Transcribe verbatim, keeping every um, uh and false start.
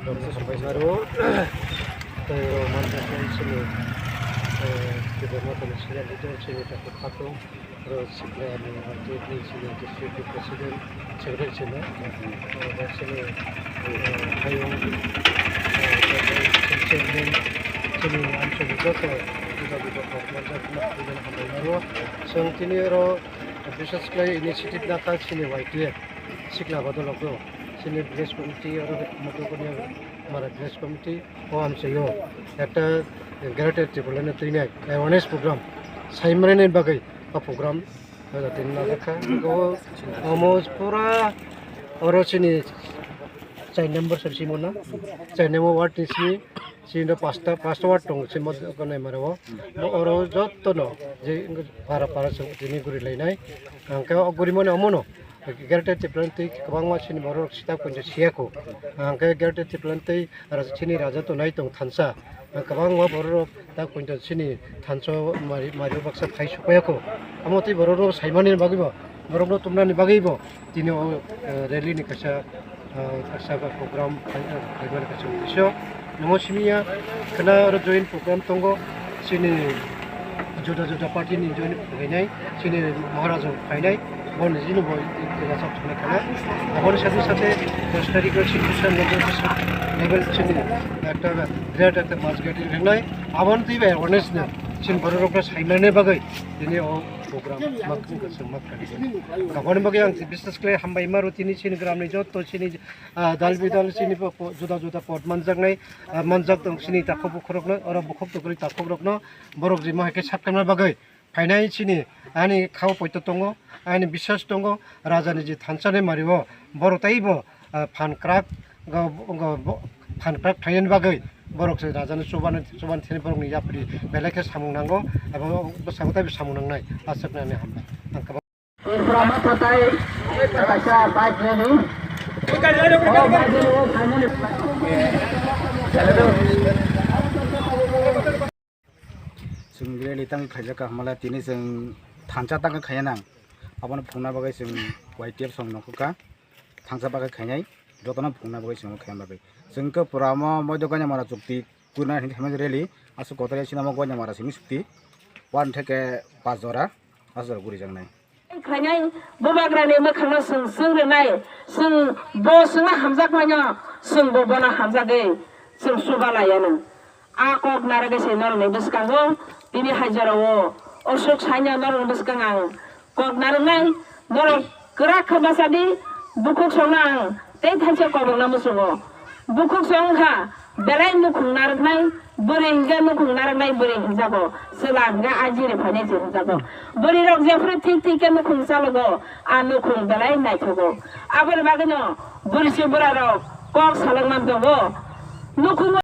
Hambai maro, tei o manjak nai chini, eh, Tipra Mothani senior leader chini Doctor Khatung, oro sikla ni R T F ni chini district president, secretary chini, eh, chini, eh, hayung, eh, chairman, chini anchalik joto juda juda kok manjak na hambai maro. Chwng tini oro bises khlai initiative nakha chini Y T F sikla bodol rok do. Chini village committee oro Madhukanya Mara village committee o amchaio ekta Greater Tipraland twinai awareness program saimanani bagwi o program tini nangkha. Omo pura oro chini chai number sab simo na chai number ward ni simi chini pasta pasta ward tong simo konai mara o oro jotto no je para para tini guri lainai hangke o guri mani omono. Greater Tipraland twi kwbangma chini borok sita kunja siyako. Hwnkhe Greater Tipraland twi chini raja tongnai tong thansa. Kwbangma borok ta kunja chini thansa mari mari baksa phai supaiyako. Amo twi borokno saimani bagwibo, borokno tumnani bagwibo tini o, eh, rally ni kaisa, eh, kaisa program khai-, khaimani kaisa uddesyo. Namo simiya khna oro join program tongo. Chini juda juda party ni join phainai, chini Maharaja phainai, bo ni jini bo tirasa thangna khana. Aboni sate sate dos tarikh o chini Krishna Mandir level chini ekta great ekta mass gathering ringnai. Aboni twi bai awareness no chini borok rok saimane bagwi tini o program mak buka se mak kani. Aboni bagwi ang bisas khlai hambai maro tini chini gram ni jotto chini, ah, dal bidal chini po-, po-, juda juda pod manjaknai, ah, manjak tong chini takhuk bukhuk rokno, oro bukhuk tokri takhuk rokno. Borok rimo hai khe saknaima bagwi phainai chini ani khao poito tongo, ani biswas tongo, raja ni je thansa ni mari o borok tei bo, ah, phan kwrak, go, go, bo, phan kwrak thainani bagwi borok se raja ni chuban, chuban thani borok ni yapri belai khe samung nango, abo bwskango tei bo samung nangnai aswk nani hambai. Ang kwbang Kurama patai, kaisa bike rally. Oh, bike rally, oh, Simon. Chwng rally tang khaijak kha, hamala tini chwng thansa tang khaina nang. Abono phungna bagwi chwng Y T F song nokho kha. Thansa bagwi khainai, jotono phungna bagwi chwng khaina bagwi. Chwng khe pura mo moido ganya mara chukti kurna hin khaimani rally. Aswk kotor ya sinamo ganya mara simi chukti. One theke pas jora. Aswk gurijaknai. Khainai bubagrani mwkhangno chwng swng rwnai, chwng bo chwngno hamjakmaino, chwng bo bono hamjagwi chwng chuba laianw. A kok narwgwi se norokni bwskango tini hai jorao oswk saino norokni bwskang ang kok narwknai, norok kwrak khe bachadi, bukhuk songno ang tei thaisa kobokna muchungo. Bukhuk se wngkha belai nukhung narwknai, bwrwi hwnkhe nukhung narwknai bwrwi hinjago, chwla hwnkhe ajini phainai se hinjago. Bwrwirok jephru thik thik khe nukhung chalogo, a nukhung belai naithogo. Aboni bagwino bwrwi se bwrarok kok salokma tongo. Nukhung